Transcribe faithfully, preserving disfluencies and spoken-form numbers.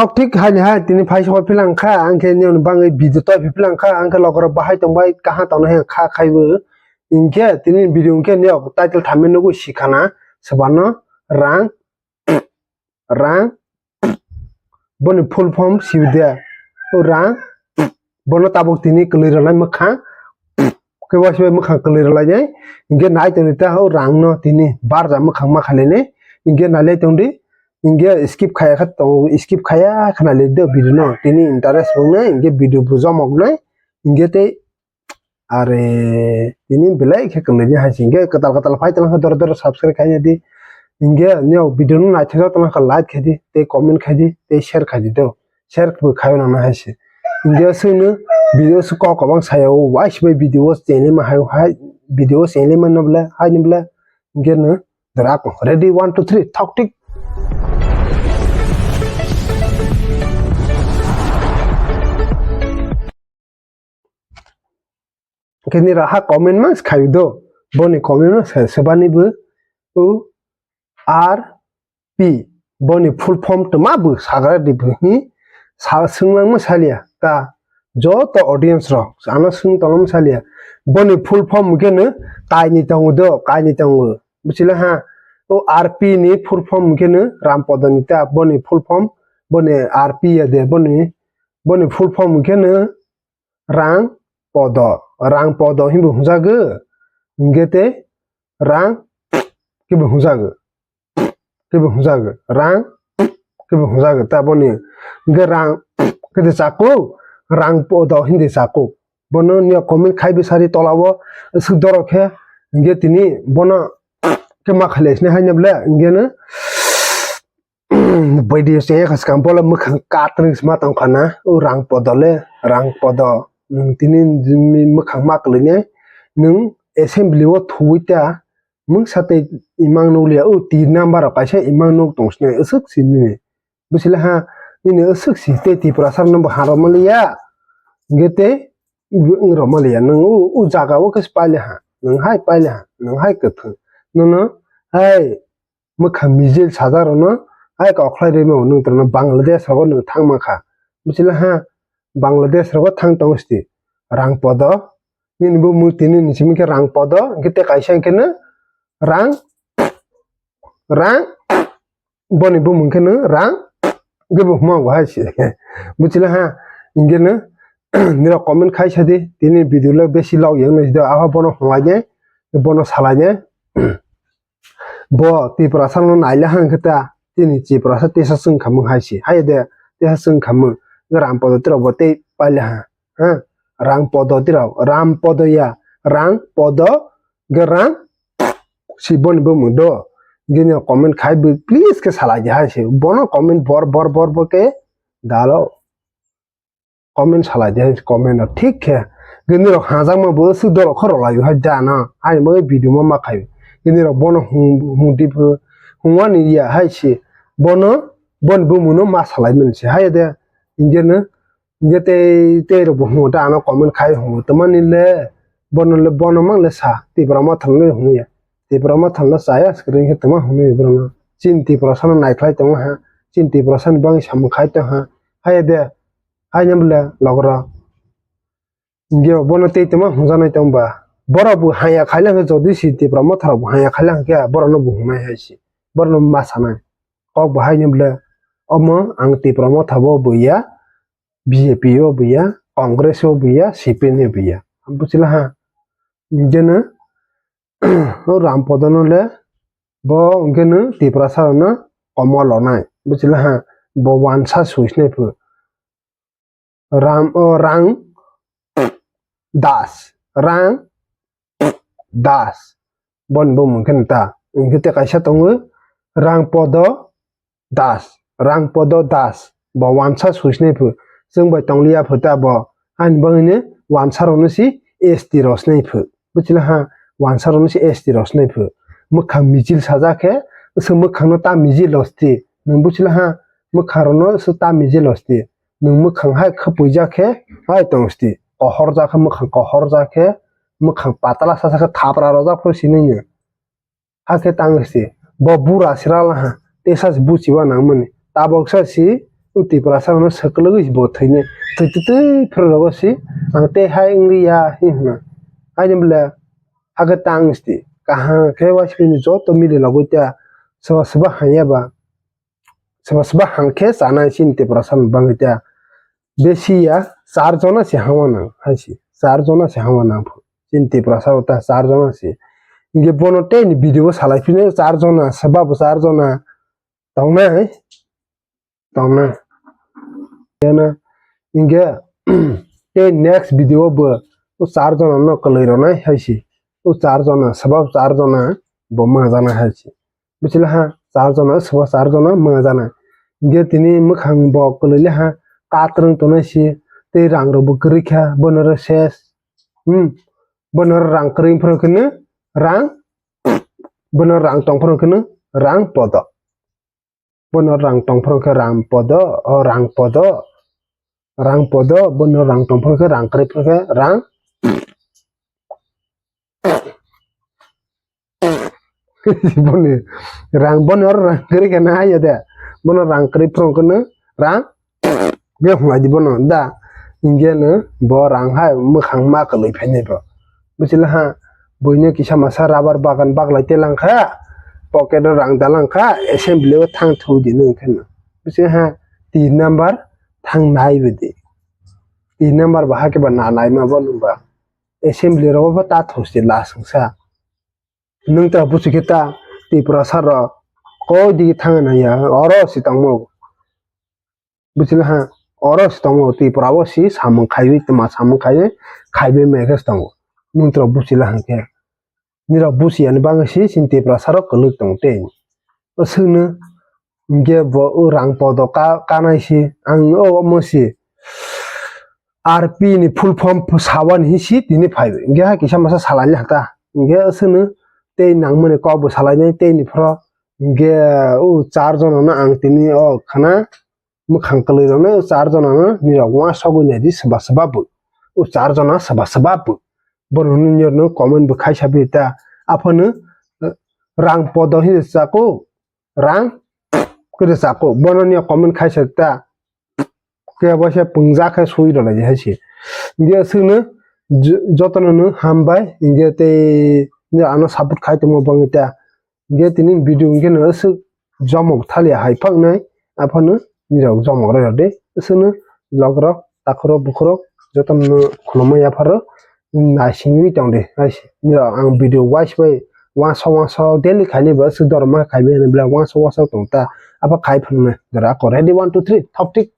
Tok thik haini hai tini phai sokoi philang kha, ang khe nini bagwi video toi philang kha, ang khe lokorok bahai tong bai kaham tong nai kha khaibo. Hinkhe tini video hinkhe nini title thamwi nugwi sikhana, swbano rang, rang, boni full form sibi de, o rang, bono tabuk tini kwlwi rwlai mwkhang, khe waisa bai mwkhang kwlwi rwlainai, hinkhe nai tongdi ta o rang no tini barja mwkhang ma khainai, hinkhe nailai tongdi, hinkhe skip khaya kha tongo, skip khaya khwna le de video no, tini interest wngnai, hinkhe video bo jomoknai, hinkhe tei are tini belai khe kwlwi ni hai se, hinkhe kwtal kwtal phai tongkha doro doro subscribe khaina di, hinkhe nini video no naithok tongkha like khai di, tei comment khai di, tei share khai di do. Share bo khaio nang hai se. Hinkhe aswkno video se kok kwbang saya o, waisa bai video o chenglai ma hai, hai video o chenglai ma nabla, hai nabla. Hinkhe no drak ready, one, two, three, thok tik. Khe nini raha comment ma khai do, boni comment ma se, sebani bo, o R P, boni full form tma bo sagra di bo hi, sa, swnglang ma salia ta, joto audience rok, ano swng tongma salia, boni full form khe no kaini tongo do, kaini tongo, buchila ha, o R P ni full form khe no Rampodo ni ta, boni full form, boni R P ya de, boni, boni full form khe no Rang Podo, Rang Podo hinbo hwnjago, hinkhe tei rang kebo hwnjago, kebo hwnjago, rang kebo hwnjago, ta boni hinkhe rang khe de chakuk, Rang Podo hindi chakuk. Bono niya comment khai bwsari tola o swk doro khe, hinkhe tini bono khe ma khailai sini haino bole, hinkhe no video se kha swkang bola mwkhang katrwng sma tong kha na, o Rang Podo le, Rang Podo, nwng tini mwkhang ma kwlwi ne, nwng assembly o thuwi ta, mwngsa tei imang nukliya, o tin number rok kaisa imang nuk tong sini, aswk si nini. Buchila ha, nini aswk si tei Tiprasa rok no bo ha rw maliya, hinkhe tei wng rw maliya, nwng o, o jaga o khe paile ha, nwng hai paile ha, nwng hai kwthwng, nono hai mwkhang mijil sajak rokno hai kokhlai rwima nwng tongno Bangladesh rogo nwng thangma kha. Buchila ha, Bangladesh rogo thang tongo sti. Rang Podo, nini bumung tini ni simi khe Rang Podo, hinkhe tei kaisa hinkhe no rang, rang, boni bumung khe no rang, hinkhe bo huma bo hai se. Buchila ha, hinkhe no nirok comment khai sadi, tini video le besi log yang nai do, aho bono hwnlai ne, bono salai ne. Bo Tiprasa no naila hang khe ta, tini Tiprasa tesa swng khamung hai se. Hai de, tesa swng khamung. Rang Podo tirok bo tei paile ha. Ha? Rang Podo tirok, Ram Podo ya, Rang Podo, ge rang, si boni bumung do. Gini comment khai bo, please khe salai di hai se. Bono comment bor, bor, bor, bor khe dalo. Comment salai di, comment rok thik khe. Gini rok hajakma bo aswk dorok khe rwlai hai da na. Ani bagwi video ma ma khai. Gini rok bono hung, hung di phu, hung ani ya hai se. Bono, boni bumung no ma salai mani se. Hai de, hinkhe no, hinkhe tei, tei rok bo hung ta ano comment khai hung. Tamani le, bono le, bono mang le sa. Tipra Motha no le hung ya. Tipra Motha no chaya screen khe tama hung ya bono. Chin Tiprasa no naikhlai tongo ha. Chin Tiprasa ni bagwi samung khai tong ha. Hai de, Haino bole logra. Hinkhe bono tei tama hwnjaknai tong ba. Borok bo haya khaila hwnkhe jodi si Tipra Motha rok bo haya khaila hwnkhe borok no bo hwngnai hai si. Borok no ma sanai. Kok bo haino bole omo ang Tipra Motha bo bo ya, B J P o bo ya, Congress o bo ya, C P M o bo ya. Buchila ha. Hinkhe no o Ram Podo no le bo hinkhe no Tiprasa rok no komo lonai. Buchila ha. Bo wansa sui sinai phu. Ram, o, Rang Das, Rang Das. Boni bumung khe ta. Hinkhe tei kaisa tongo Rang Podo Das, Rang Podo Das. Bo wansa sui sinai phu. Chwng bai tongliya phu ta bo. Ani bagwi no wansa rok no si S T rw sinai phu. Buchila ha, wansa rok no si S T rw sinai phu. Mwkhang mijil sajak khe, se mwkhang no ta mijil rw sti. Nwng buchila ha, mwkhang rok no se ta mijil rw sti. Nwng mwkhang hai khapui jak khe hai tong sti, kohor jak khe mwkhang kohor jak khe, mwkhang patala sa sa khe thapra rojak phuru sinai no. Hakhe tang sti, bo bura sira la ha, tesa se buchiba nang mani. Tabok sa si O Tiprasa no swkwlwgwi bo thwini, thwi twi twi phwrwngnogo si, ang tei hai wngwi ya, hwnwi hwna. Haini bwle hakhe tang sti, kaham khe uaisukni joto mililogwi ta, soba soba hamya ba, soba soba ham khe chanai chini Tiprasa no bangwi ta. Besi ya, char jona se hamya nang, hai si, char jona se hamya nang phu. Chini Tiprasa o ta char jona se. Hinkhe bono tei ni video salai phino char jona, soba bo char jona tongnai. Tongna. Tena, hinkhe, tei next video bo o char jona no kwlwi rwnai hai si. O char jona, swbak char jona bo mangjana hai si. Buchila ha, char jona, swbak char jona mangjana. Hinkhe tini mwkhang bo kwlwi le ha, katrwng tongnai si, tei rang rok bo kwrwi kha, bono rw ses. Hmm. Bono rang kwrwi phano kheno rang, bono rang tong phano kheno rang podo. Bono rang tong phano khe rang podo, o rang podo, rang podo, bono rang tong phano khe rang kwrwi phano khe rang. Boni rang bono rang kwrwi khe na ya de, bono rang kwrwi phano kheno rang. Ge hwnlai di bono da, hinkhe no bo rang hai mwkhang ma kwlwi phainai bo. Buchila ha, buino kisa masa rubber bagan baglai te langkha, pocket o rang da langkha, assembly o thang thu di nung khe no. Buchila ha, tin number thang nai bidi. Tin number bo hakhe ba na nai ma bo nung ba. Assembly rogo bo ta thos di la swngsa. Nung ta buchi khe ta Tiprasa rok koi di thang nai ya, oro si tongmo. Buchila ha, oro si tongo, Tripura o si samung khaiwi, tma samung khaiwi, khaiwi mekhe si tongo. Nini rok buchila hwnkhe, nini rok buchi yani bagwi si chini Tiprasa rok kwlwk tongo tei. O swkno, hinkhe bo o rang podo ka-, kanai si, ang o omo si, R P ni full form sawan hi si tini phaiwi. Hinkhe hai kisa masa salai le hata. Hinkhe o swkno tei nangmani kok bo salai nai tei ni phoro. Hinkhe o char jona no ang tini o khana mwkhang kwlwi rokno char jona no nini rok uansugwi nai di swba swba bo. O char jona swba swba bo. Bono nini rok no comment bo khai sabi ta. Aphano, eh, rang podo hini chako, rang kwrwi chako. Bono nini comment khai sa ta. Khe bo se pungjak khe sui rw lai hai se. Hinkhe swkno j-, jotono no hambai. Hinkhe tei ano support khai tongma bangwi ta. Hinkhe tini video hinkhe no aswk jomok thalia hai phaknai, aphano nini rok jomok rw rw de. Aswkno logrok, takhurok, bukhurok jotono khulumui yapharo naisingwi tong de. Nini rok ang video wise bai uansuk uansuk daily khainai bo aswk dorma khaibai hwnwi belai uansuk uansuk tong ta. Apha khai phunuknai jora ako ready, one, two, three, thok tik.